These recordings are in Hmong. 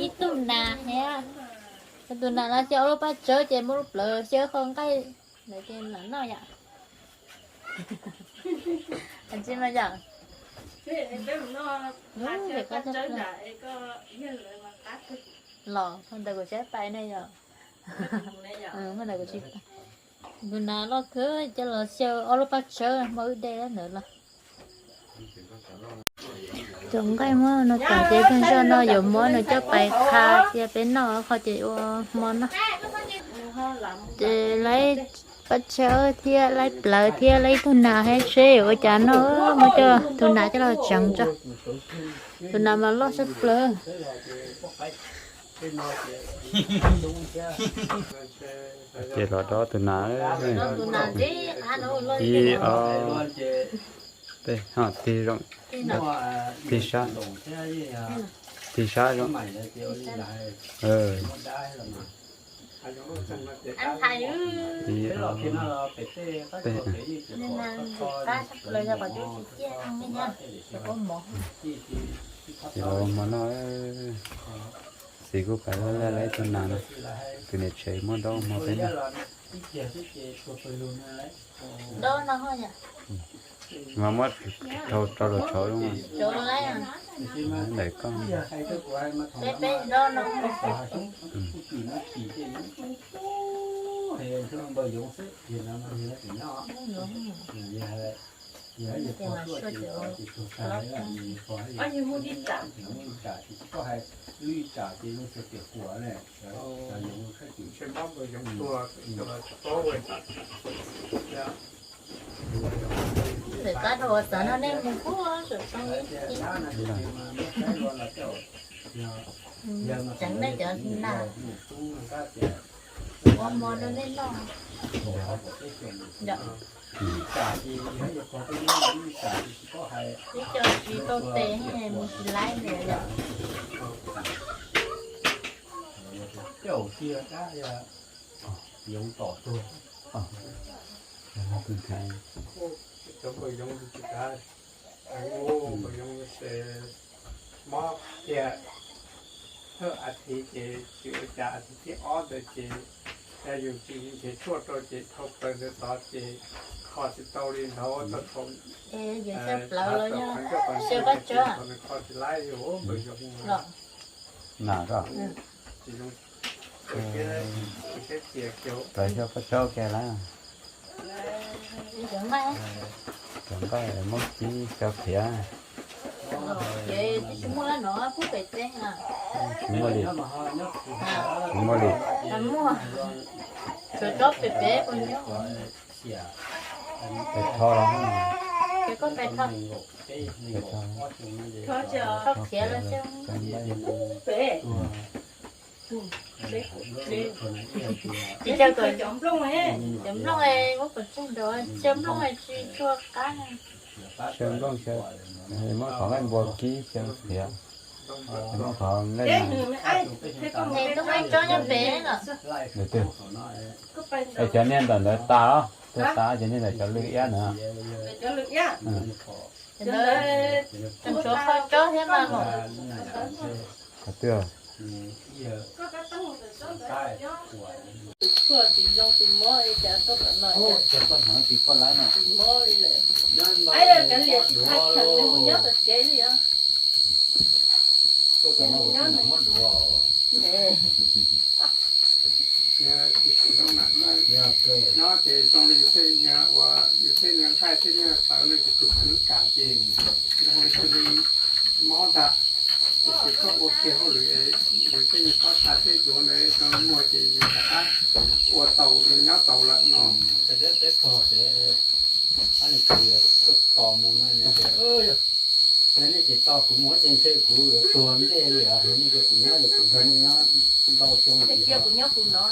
Ib tug nas thiab, tus nas no xyaw ob lub paj tsawb ces muab lub plawv xyaw qhov nqaij ntawd ces lam noj yom. Tsis mas yom. Los thaum ntawd kuv saib pais ne yom. Thaum ntawd kuv tsis, tus nas loj kawg coj los xyaw ob lub paj tsawb hmo wb de ntawd los. Cov nqaij muab no kom ces tag zog no yuav muab nws coj pais qha cia peb noj qho ces ua hmo noj. Ces laib paj tsawb thiab laib plawv thiab laib ib tug nas thiab seb yuav ua cas noj, muab coj tus nas coj los tseev tso. Tus nas mas loj sab plaws. Ces los dob tus nas, ib ob peb, ho tig zoo, tig sab, tig sab zoo. Ib ob peb, ces los ua hmo noj. Txiv kuj pais laj laj ib tug nas no, tus niam tsev muab dob ua hmo peb noj. Mas muab rau rau los tshauv zoo. Ntawm koj. Ntawm qab rau uas xav nrog nej mus kuj tseem tau ib tseev nej cov nas ua hmo rau nej noj. Ib co tsis tau tes mus tsis laib li yom. Mob tiag, thawj as thiv ces tsis ua cas, as thiv thib ob ntawd ces yog yus tsis nrhiav tshuaj rau ces dhau plaws ntawd tod ces kho tsis tau li, nrov tau thaum xyaw paj tsawb, thaum nws kho tsis laib yus npawg zoo. Nas ko. Tsis zoo. Plaws xyaw paj tsawb ke lawm. Cov nqaij muab kib xyaw qhiav. Tsis muaj li. Tsis muaj li. Pais tho los. Tho qhiav los xyaw. Tsis cog kom, cov nplooj muab kom tseg nrov, xyaw nplooj tsis tshua qab. Xyaw nplooj xyaw, muab qhov nqaij npua kib xyaw qhiav, muab qhov nqaij. Tus nqaij tsob nyob pem los. Es cov niag ntawm ntawd tas os, tuag tas, cov niag ntawm cov lw iab na. Tsuav qhov tsob thiab mas los. Qhov twg? Tshuaj tsis zoo tsis mob li cas tuaj tom no. Tsis mob li lawm. Kav liam tsis tau kheev li, nyob tom tsev li os. Nyob ces zoo li yus tej niag uas yus tej niag nqaij tej niag tawv no ces tus kwv kam ces zoo li cia li mob ntag. Tiam sis koj ua kiag hauj lwm, yus tej niag pob txha tej duav ntawd zoo li muag ces yus rov qab ua tau, nyob tau lawm no. Nej tsis tos kuv mus ces ntshe kuv yuav tuag ntej li os, nej cia kuv nyob, kuv nrog nej nyob ntau xyoo. Nej cia kuv nyob kuv no,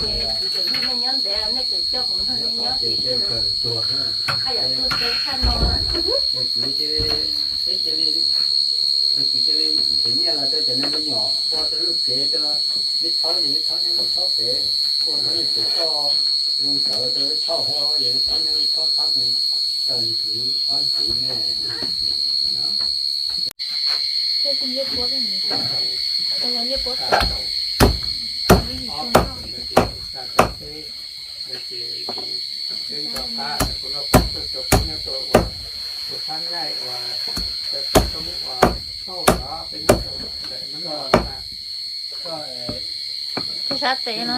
ces kuv tseem nrog nej nyob ntev, nej tseem coj kuv nrog nej nyob ces kawg tuag. Haj yam tuag txawv tshaj no. Kuv cia li, kuv cia li nrhiav nyiaj los rau cov niag me nyuam ua rau lub tsev rau, neb thaub ces neb thaub nyob neb thaub pem, ua rau neb tsev koj zoo nkauj rau neb thaub, ces neb thaub nyob neb thaub tab mus rau kwv ob kwv ne. Thiab tus ncej puab, Ob tug ntawd ces kuv xa rau peb, ces kuv twb nco qab kuv los pom tuaj rau peb nyob rau ua tus fab nqaij uas rau tau koj muab ua tauj los peb nyob rau ntawm no na. Sab tes no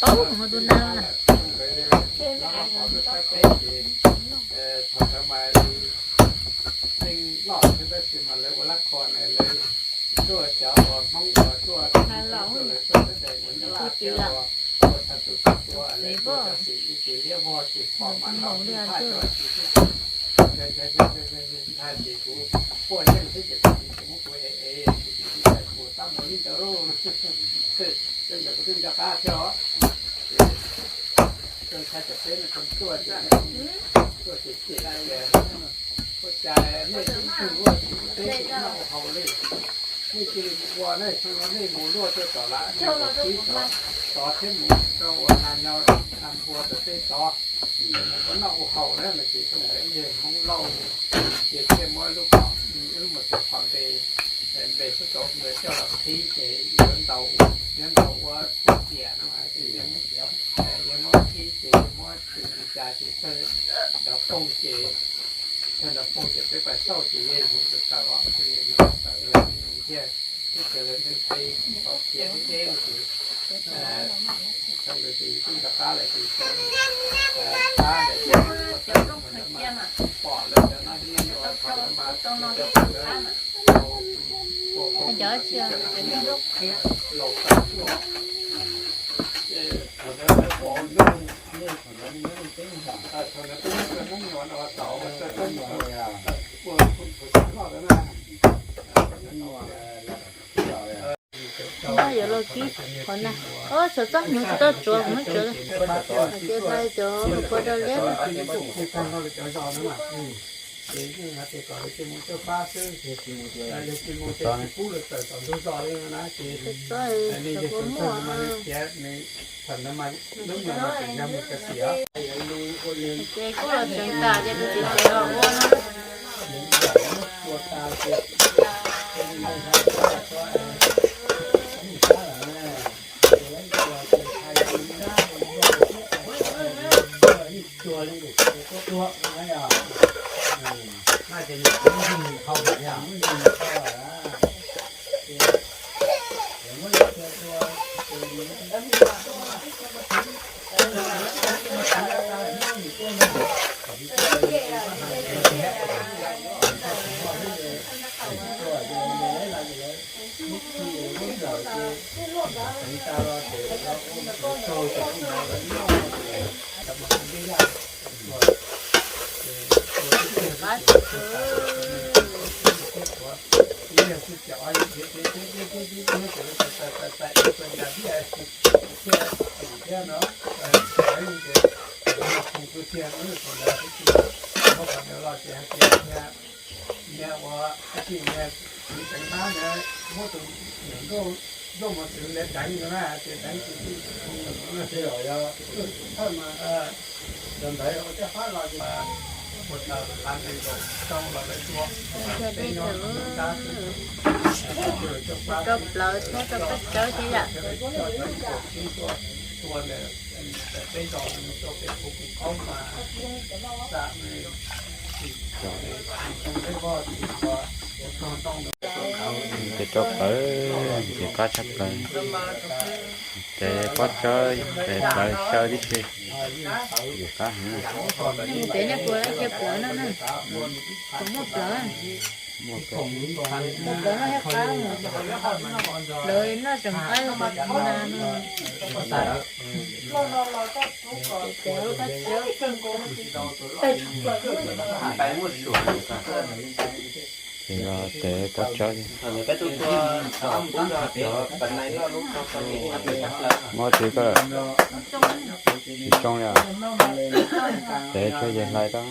tau mus tus na na. Thaum ntawd mas neeg loj thiab tab sis mas lawv ua lab kho na lawv tuaj cov uas Hmoob uas tuaj tuaj lawv tuaj sab tes uas nyob laj thiab uas ua txhaj tus txhaj tua lawv tuaj cov xim ib ces liab vog ces phom mas no ib thaj cov xim xwb. Ntshai ces kuv quaj yeej xwb ces kuv txiv tseem muab kuv ev ev kuv txiv tsis txais kuv tab mus li ntawd. Tej ntawd kuv twb nco qab thiab os. Ces ntshai tsam peb no tuaj ces tuaj ces cem tias ua cas nej ib tug luaj ces peb tseem noj ua haus li. Nej cia li mus ua na, xyoo no nej mus luaj tuaj tom lawm nej mus tib tov thiab mus rau ua nas nyo nas npua tom tej tov, mus ua noj ua haus na no ces xyoo ntawd yawg Hmoob Lauj ces thiaj muab lub phom, lub mos txwv phom npe, npe xub tauv ntawd coj los qhib ces yuav ntaus, yuav ntaus ua tiam no ces yawg muab qhib ces yawg muab txwm li cas ces thawj nrov poog ces, thawj nrov poog ces peb pais xauj ces yawg Hmoob tawm tawm os, yawg Hmoob tawm tawm thiab, teb chaws lawv ntev ntev, tov khiav deb deb no ces thaum ntawd ces yus twb nco qab lawm ces xyoo qab ntawd ces pom lawv cov nab nyiaj no thaum ntawd mas cov thaum ntawd laus tawm tuaj, thaum ntawd lawv pom nej, thaum ntawd peb nyob rau Hmoob Nyuam no tau tau ua tus xeev loj ntawd na. Npaj yuav los kib qhov na. Ob, xyov txoj hnyuv tsis tau tsuav, kuv muab tsuav. Ces hlais cov lus kua rau liab. Ces yeej hais tias kom lawv cia mus coj fab xwb, lawv cia mus ces tsis pub lawv tawm tom ntug zos li na ces nej yeej xeev txheej no mas nws khiav nws thaum ntawd mas lub no mas tseem yog mus cov tiam. Ces kuj los tseev tas ces tus txiv tsev los ua no. Niag ua tsis niag txiv teev nab ntawd muab tus niam nkauj mos txwv ntawd deev no na, ces deev tus tij tsis tau no na, ces yog thawj mas cov ntawd ua tej fab los ces ua tau tus qab ntees nkaus rau los lawv tua, peb nyob rau nab tab rau plaws thiab rau paj tsawb thiab yom. Tua ntawm peb zos mus rau pem Phu Kuv Qaub mas xam ces rau plaws, ces qab tshaj plaws, ces pob tsawb ces plaws xyaw tib si, ces qab heev. Ces nej puas cia plaws no na, puas muaj plaws? Muaj plaws no thiab qab, plaws noj tseem qaib na no. Ces los tev pob tsawb. Muab tsis koj, tsis tsoo li os. Tev tshuav ces hlais tau.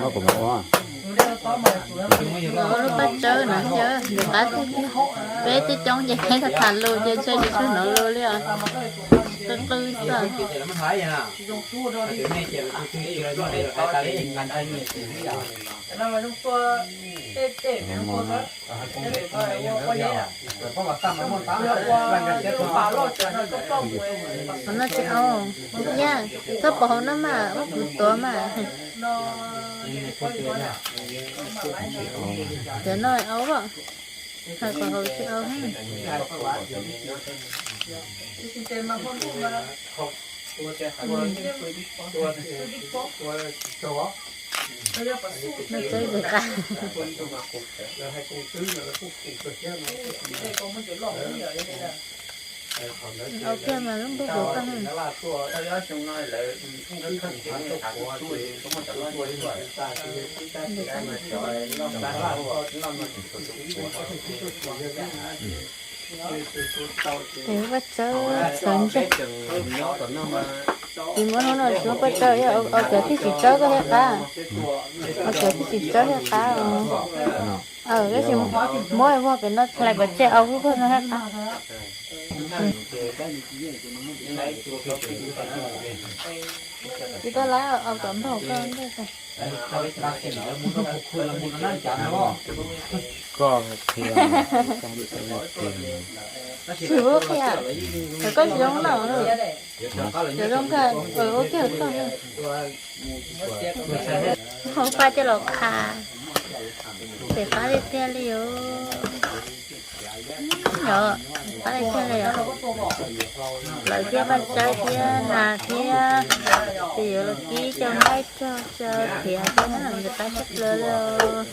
Muab kuv mus ua. Lub paj tsawb no yog nws qab tiag tiag. Peb tej coob ces peb tham tham lus ces ntshe tsis tshua hnov lus li os. Qw qw xwb. Hauv no tsis au, yaj, txhob pom hauv no mas, muab kuv tuav mas. Cov no au, hais kom hauv tsis au. No txawb zis qab. Au kiag mas lub npawg hauv koj. Tes vaj tsawb txawv ntsej. Tsis muab hnub no tsis muab paj tsawb, yog au cov thiaj tsis tsawb koj thiaj qab. Au cov thiaj tsis tsawb thiaj qab. Tab sis muab vog pem no txhais kom tseg au lub koj no thiaj qab. Tsis koj lab au kom npaug koj ntej. Koj qhia, koj qhia, koj tsis zoo no, cov zoo kawg, ua kiag koj. Hauv paj coj los qha, pem qab tiag tiag li os. Yog, qab tiag tiag li os. Lawv thiab paj tsawb thiab nas thiab, ces yuav los kib cov nqaij rog cov thiav thiab na, nws qab tshaj plaws li os.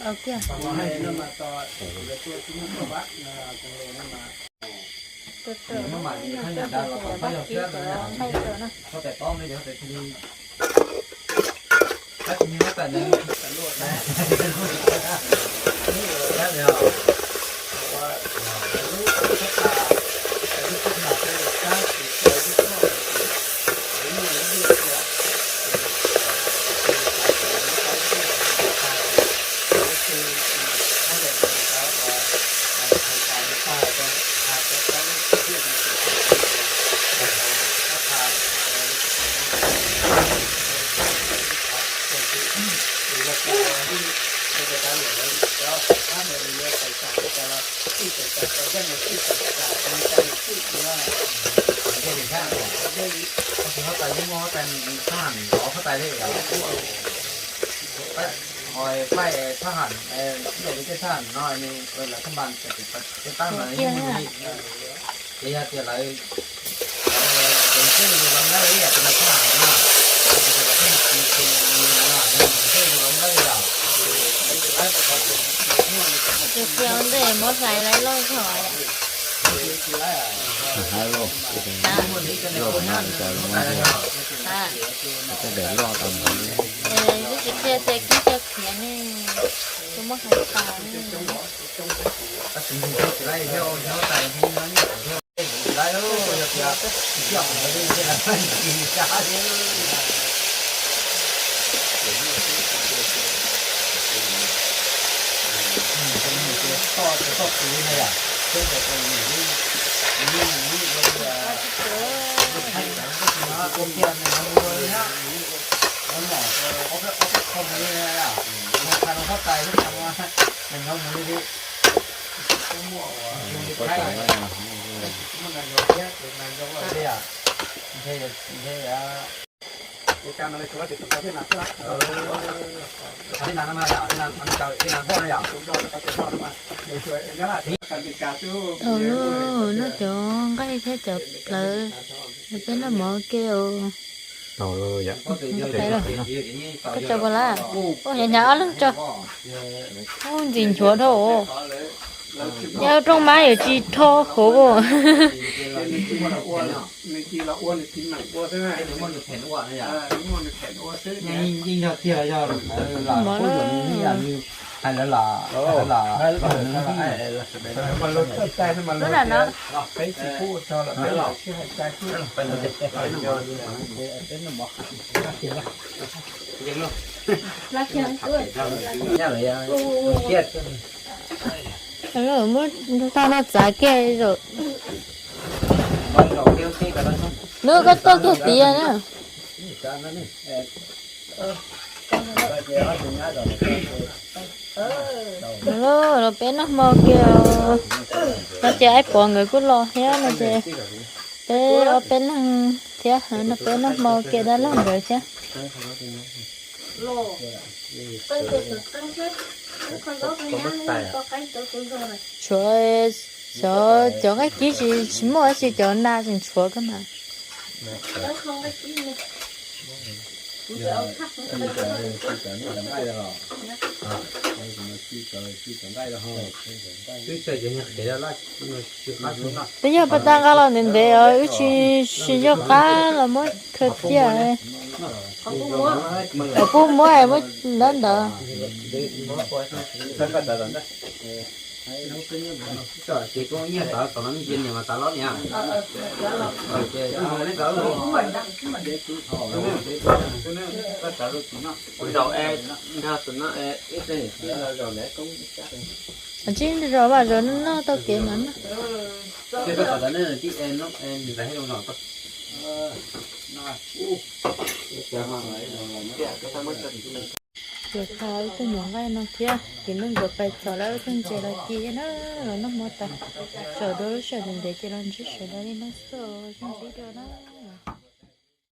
Au kiag. Ho paj thab ham, tej thab ham no lawv thab npas tej tab no, ces yog tias lawv tus xib hwb los nab li yam tus no thab ham no, tus xib hwb los nab li yam. Tus xib hwb ntej muab hlais lawv loj zog. Lub tsis qhia tias kib cov khiav ne, tus muab hlais tas ne. Tau lawm, noj cov nqaij thiab cov plawv, peb noj mov ke os. Tau lawm, koj tso puas lawm? Ua hnyav hnyav ob leeg tso. Ub, ntxim nchuav dhau os. Nyob rooj mab yuav tsis rho hauv. Mov lawm. Muab tag no txav kiag zaum. Lub koj tuaj kiag tiag na. Los peb noj hmo kiag. No ces Aib Pov nkawd kuj los thiab no ces peb ob peb leeg thiab no peb noj hmo kiag dab laug nkawd thiab. Tshuav xyov cov nqaij kib tsis tsis muaj dab tsi, cov na tseem tshuav kawg mas. Twb yog pas tag nqa los ntev ntev os, wb tsis tsis yog qab los muab khaws ciaj. Kuj muab muab ntawd ntawd. Tsis zos vam zos noj tau kev mas na. Yuav tag wb tug nyuam nqaij no thiab, ces lub nkawd pais txog lawm wb tug ntses los ci na, los noj hmo tas. Tsaus dua lub sij hawm ntev ces los ntsib sawv daws li no xwb, zoo ntsib dua na.